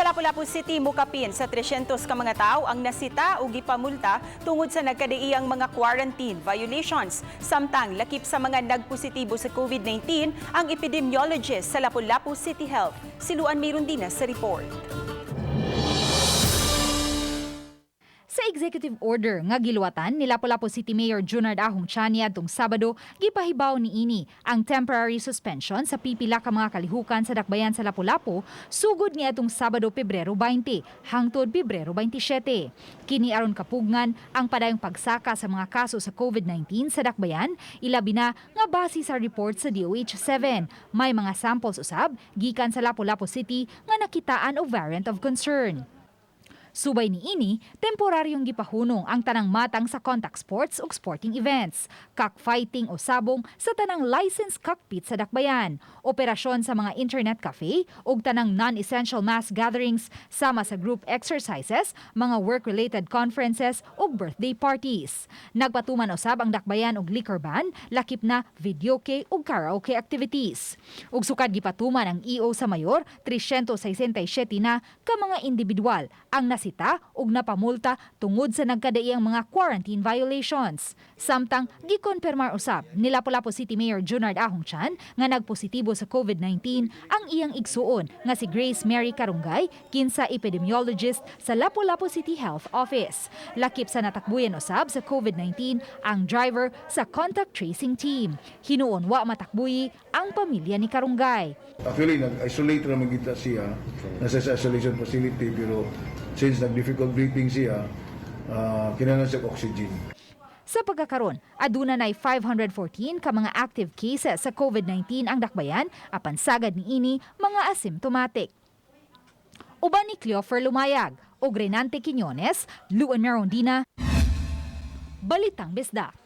Sa Lapu-Lapu City, mukapin sa 300 ka mga tao ang nasita o gipamulta tungod sa nagkadaiyang mga quarantine violations. Samtang lakip sa mga nagpositibo sa COVID-19 ang epidemiologist sa Lapu-Lapu City Health. Si Luan Mirundina sa report. Sa executive order nga giluwatan ni Lapu-Lapu City Mayor Junard Ahong Chan niadtong Sabado, gipahibaw niini ang temporary suspension sa pipila ka mga kalihukan sa dakbayan sa Lapu-Lapu sugod niadtong Sabado, Pebrero 20 hangtod Pebrero 27. Kini aron kapugngan ang padayong pagsaka sa mga kaso sa COVID-19 sa dakbayan, ilabi na nga base sa report sa DOH 7. May mga samples usab gikan sa Lapu-Lapu City nga nakitaan og variant of concern. Subay niini, temporaryong gipahunong ang tanang matang sa contact sports ug sporting events, cockfighting o sabong sa tanang licensed cockpit sa dakbayan, operasyon sa mga internet cafe ug tanang non-essential mass gatherings sama sa group exercises, mga work-related conferences ug birthday parties. Nagpatuman usab ang dakbayan og liquor ban, lakip na videoke ug karaoke activities. Ug sukad gipatuman ang EO sa mayor, 367 na ka mga individual ang nasita ug napamulta tungod sa nagkadaiyang mga quarantine violations. Samtang gikonfirmar usab ni Lapu-Lapu City Mayor Junard Ahong Chan nga nagpositibo sa COVID-19 ang iyang igsuon nga si Grace Mary Carungay, kinsa epidemiologist sa Lapu-Lapu City Health Office. Lakip sa natakbuyan usab sa COVID-19 ang driver sa contact tracing team. Hinuon wa matakbuyi ang pamilya ni Carungay. Actually, nag-isolate ra man kita siya. Nasa sa isolation facility, pero since nag-difficult breathing siya, kinahanglan siya og oxygen. Sa pagkakaron, aduna nay 514 ka mga active cases sa COVID-19 ang dakbayan apan sagad niini mga asymptomatic. Uban ni Cleofer Lumayag ug Renante Quiñones, Luan Merondina, Balitang Bisdak.